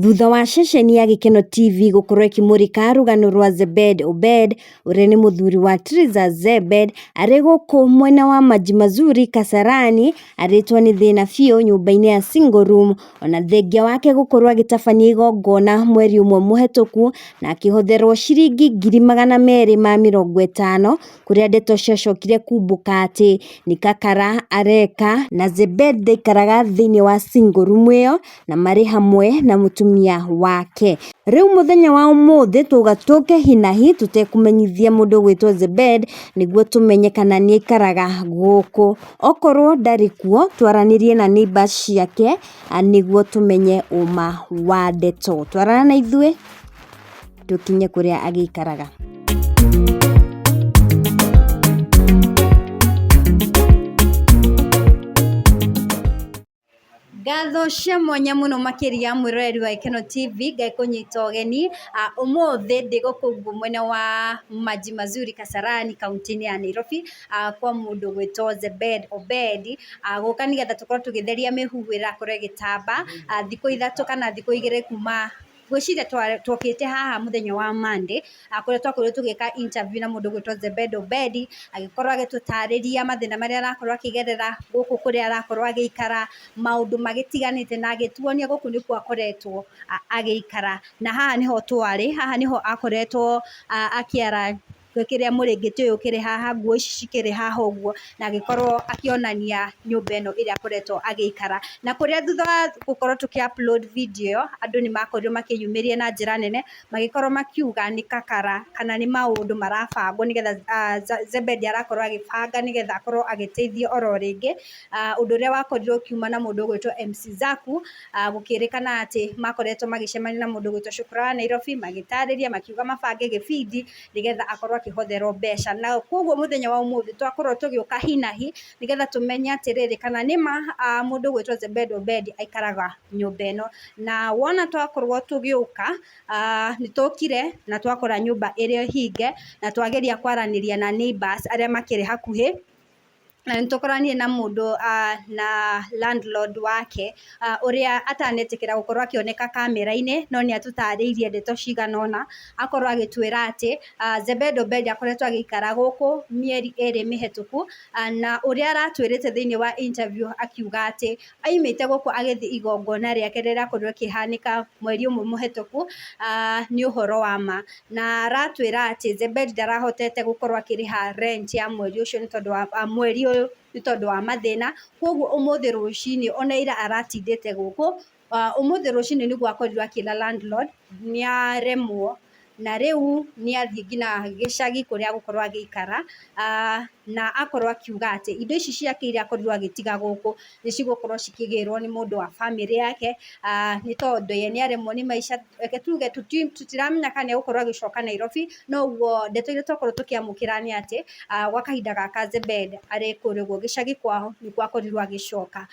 Thutha wa ceceni ya Gĩkeno TV gũkorwo ĩkĩmũrĩka rũgano rwa Zebed Obed ũrĩa nĩ mũthuri wa Triza Zebed arĩ gũkũ mwena wa Maji Mazuri Kasarani arĩtwo nĩ thĩna biũ nyũmba-inĩ ya single room ona thengia wake gũkorwo agĩtabania igongona mweri ũmwe mũhetũku na akĩhotherwo ciringi 250,000 kũrĩa ndeto ciacokire kumbũka atĩ nĩ kakara areka na Zebed ndaikaraga thĩinĩ wa single room ĩyo na marĩ hamwe na mũtumia wake. Rĩu mũthenya wa ũmũthĩ twauga tũke hinahi tũtekũmenyithia mũndũ ũgwĩtwo Zebed nĩguo tũmenye kana nĩ aikaraga gũkũ. Okorwo ndarĩ kuo twaranĩrie na neighbours ciake nĩguo tũmenye ũma wa ndeto. Twarana na ithuĩ tũkinye kũrĩa agĩikaraga. Ngatho cia mwanya mũno makĩria mwĩroreri wa Gĩkeno TV Ngai kũnyita ũgeni. Ũmũthĩ ndĩ gũkũ ũguo mwena wa Maji Mazuri Kasarani kaũntĩ-inĩ ya Nairobi kwa mũndũ ũgwĩtwo Zebed Obed gũka nĩgetha tũkorwo tũgĩtheria mĩhuhu ĩrakorwo ĩgĩtamba thikũ 3 kana thikũ 2 kuma ngwĩciria twokĩte haha mũthenya wa Monday kũrĩa twakorirwo tũgĩka interview na mũndũ ũgwĩtwo Zebed Obed agĩkorwo agĩtũtarĩria mathĩna marĩa arakorwo akĩgerera gũkũ kũrĩa arakorwo agĩikara maũndũ magĩtiganĩte na agĩtuonia gũkũ nĩkuo akoretwo agĩikara na haha nĩho twarĩ, haha nĩho akoretwo akĩara kĩrĩa mũrĩngĩti ũyũ ũkĩrĩ haha, nguo ici cikĩrĩ haha ũguo na agĩkorwo akĩonania nyũmba ĩno ĩrĩa akoretwo agĩikara. Na kũrĩa thutha wa gũkorwo tũkĩ upload video ĩyo andũ nĩ makorirwo makĩyumĩria na njĩra nene magĩkorwo makiuga nĩ kakara kana nĩ maũndũ marabangwo nĩgetha Zebedi arakorwo agĩbanga nĩgetha akorwo agĩteithio oro rĩngĩ. Ũndũ ũrĩa wakorirwo ũkiuma na mũndũ ũgwĩtwo MC Zaku gũkĩrĩkana atĩ makoretwo magĩcemania na mũndũ ũgwĩtwo Shukran Nairobi magĩtarĩria makiuga mabange gĩbindi nĩgetha akorwo akĩhotherwo mbeca. Na koguo mũthenya wa ũmũthĩ twakorwo tũgĩũka hinahi nĩgetha tũmenye atĩrĩrĩ kana nĩma mũndũ ũgwĩtwo Zebed Obed aikaraga nyũmba ĩno. Na wona twakorwo tũgĩũka nĩ tũkire na twakora nyũmba ĩrĩ hinge na twageria kwaranĩria na neighbours arĩa makĩrĩ hakuhĩ na nĩ tũkoranire na mũndũ na landlord wake ũrĩa atanetĩkĩra gũkorwo akĩoneka kamera-inĩ no nĩ atũtarĩirie ndeto cigana ũna akorwo agĩtwĩra atĩ Zebed Obed akoretwo agĩikara gũkũ mĩeri 2 mĩhetũku na ũrĩa aratwĩrĩte thĩinĩ wa interview akiuga atĩ aimĩte gũkũ agĩthiĩ igongona rĩake rĩrĩa rĩakorirwo rĩkĩhanĩka mweri ũmwe mũhetũku nĩ ũhoro wa ma. Na aratwĩra atĩ Zebed ndarahotete gũkorwo akĩrĩha rent ya mweri ũcio nĩ tondũ wa mweri ũyũ nĩ tondũ wa mathĩna. Koguo ũmũthĩ rũcinĩ ona ira aratindĩte gũkũ, ũmũthĩ rũcinĩ nĩguo akorirwo akĩra landlord nĩ aremwo na rĩu nĩ athiĩ nginya gĩcagi kũrĩa agũkorwo agĩikara na akorwo akiuga atĩ indo ici ciake iria akorirwo agĩtiga gũkũ nĩ cigũkorwo cikĩgĩrwo nĩ mũndũ wa bamĩrĩ yake nĩ tondũ ye nĩ aremwo nĩ maica. Reke tuge tũtiramenya kana nĩ egũkorwo agĩcoka Nairobi, no ũguo ndeto iria twakorwo tũkĩamũkĩra nĩ atĩ gwa kahinda gaka Zebed arĩ kũrĩa ũguo gĩcagi kwao nĩkuo akorirwo agĩcoka.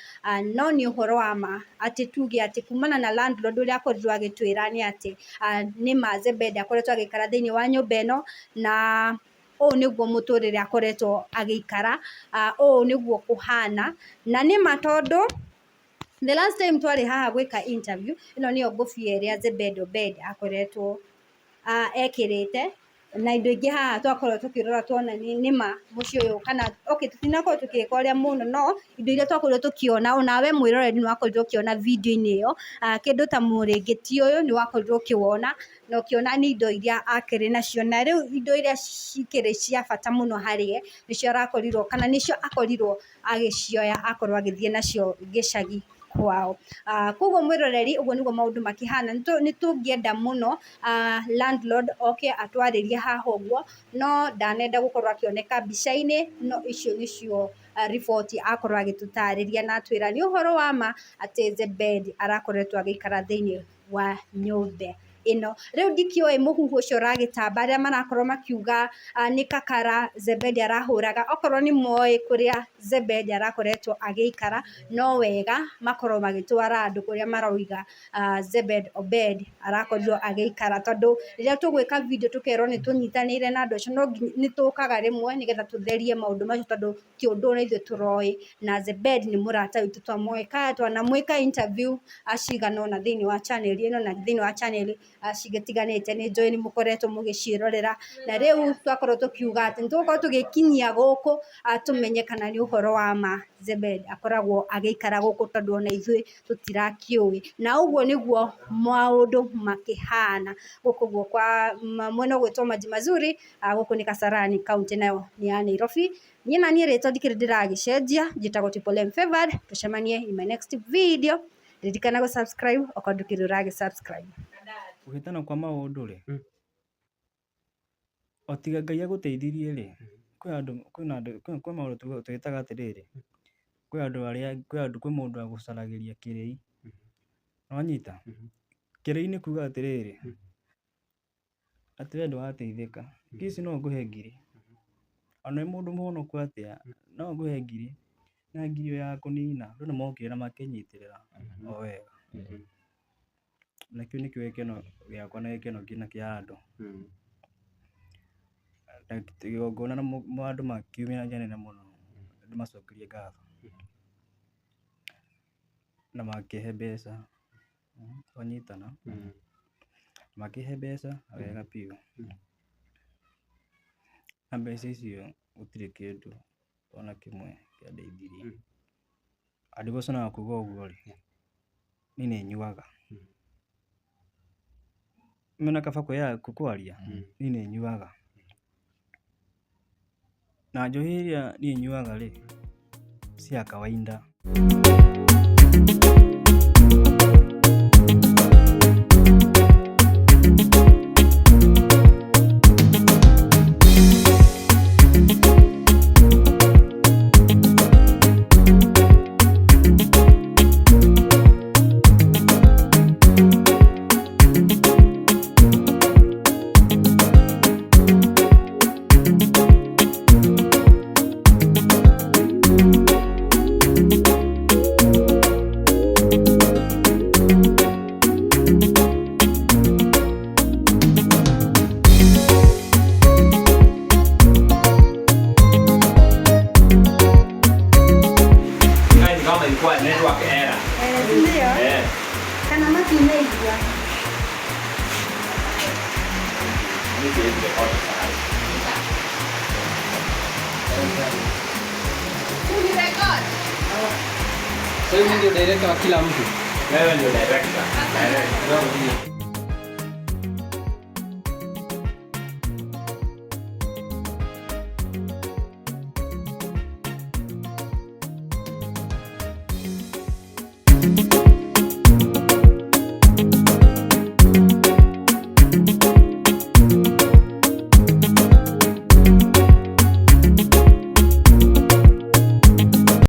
No nĩ ũhoro wa ma atĩ tuge atĩ kumana na landlord ũrĩa akorirwo agĩtwĩra nĩ atĩ nĩ ma Zebed akoretwo agĩikara thĩinĩ wa nyũmba ĩno na ũũ nĩguo mũtũrĩre akoretwo agĩikara, ũũ nĩguo kũhana. Na nĩ ma tondũ the last time twarĩ haha gwĩka interview ĩno nĩyo ngũbia ĩrĩa Zebed Obed akoretwo ekĩrĩte na indo ingĩ haha twakorwo tũkĩrora tuona nĩ ma mũciĩ ũyũ kana okay tũtinakorwo tũkĩka ũrĩa mũno no indo iria twakorirwo tũkĩona onawe mwĩroreri nĩ wakorirwo ũkĩona video-inĩ ĩyo kĩndũ ta mũrĩngĩti ũyũ nĩ wakorirwo ũkĩwona na ũkĩona nĩ indo iria akĩrĩ nacio. Na rĩu indo iria cikĩrĩ cia bata mũno harĩ ye nĩcio arakorirwo kana nĩcio akorirwo agĩcioya akorwo agĩthiĩ nacio gĩcagi kwao. Koguo mwĩroreri ũguo nĩguo maũndũ makĩhana. Nĩ tũngĩenda mũno landlord oke atwarĩrie haha ũguo no ndanenda gũkorwo akĩoneka mbica-inĩ no icio nĩcio riboti akorwo agĩtũtarĩria na atwĩra nĩ ũhoro wa ma atĩ Zebed arakoretwo agĩikara thĩinĩ wa nyũmba Ĩno rĩu ndikĩũĩ mũhuhu ũcio ũragĩtamba arĩa marakorwo makiuga nĩ kakara Zebedi arahũraga, okorwo nĩ moĩ kũrĩa Zebedi arakoretwo agĩikara, no wega makorwo magĩtwara andũ kũrĩa marauga Zebed Obed arakorirwo agĩikara, tondũ rĩrĩa tũgwĩka video tũkerwo nĩ tũnyitanĩire na andũ acio, no nĩ tũkaga rĩmwe nĩgetha tũtherie maũndũ macio, tondũ ti ũndũ ona ithuĩ tũroĩ, na Zebed nĩ mũrata witũ, twanamwĩka interview cigana ũna thĩinĩ wa channel ĩno na thĩinĩ wa channel cigĩtiganĩte, nĩ njũĩ nĩ mũkoretwo mũgĩciĩrorera, na rĩu twakorwo tũkiuga atĩ nĩ tũgũkorwo tũgĩkinyia gũkũ tũmenye kana nĩ ũhoro wa ma Zebed akoragwo agĩikara gũkũ, tondũ ona ithuĩ tũtirakĩũĩ, na ũguo nĩguo maũndũ makĩhana gũkũ guo kwa mwena ũgwĩtwo Maji Mazuri, gũkũ nĩ Kasarani kaunti nayo nĩ ya Nairobi. Niĩ na niĩ rĩtwa ndikĩrĩ ndĩragĩcenjia, njĩtagwo Triple M Favored. Tũcemanie in my next video. Ririkana gũ subscribe okorwo ndũkĩrĩ ũragĩ subscribe. Kũhĩtana kwa maũndũ rĩ, o tiga Ngai agũteithirie rĩ, kwĩ andũ kwĩna andũ kwĩ maũndũ twĩtaga atĩrĩrĩ, kwĩ andũ arĩa kwĩ andũ kwĩ mũndũ agũcaragĩria kĩrĩi. Nĩwanyita? Kĩrĩi nĩ kuga atĩrĩrĩ, atĩ we ndũrateithĩka, ici no ngũhe ngiri, ona wĩ mũndũ mũhonoku atĩa, no ngũhe ngiri, na ngiri ĩyo ya kũnina, andũ nĩmokire na makĩnyitĩrĩra o wega. Na kĩu nĩkĩo gĩkeno gĩakwa na gĩkeno nginya kĩa andũ. Na igongona na andũ makiumĩra nja nene mũno, ndĩmacokerie ngatho. Na makĩhe mbeca, twanyitana, makĩhe mbeca wega biũ. Na mbeca icio gũtirĩ kĩndũ ona kĩmwe kĩandeithirie. Andũ kuga ũguo rĩ, niĩ nĩ nyuaga. Mena kaba kwaria, niĩ nĩ nyuaga. Na njohi ĩrĩa niĩ nyuaga rĩ, si ya kawaida. Kama ilikuwa network error. Ndio. Eh. Kana matinaigua. Mimi siwezi record sana. Sasa mimi ndio director wa kila mtu. Wewe ndio director. Direct.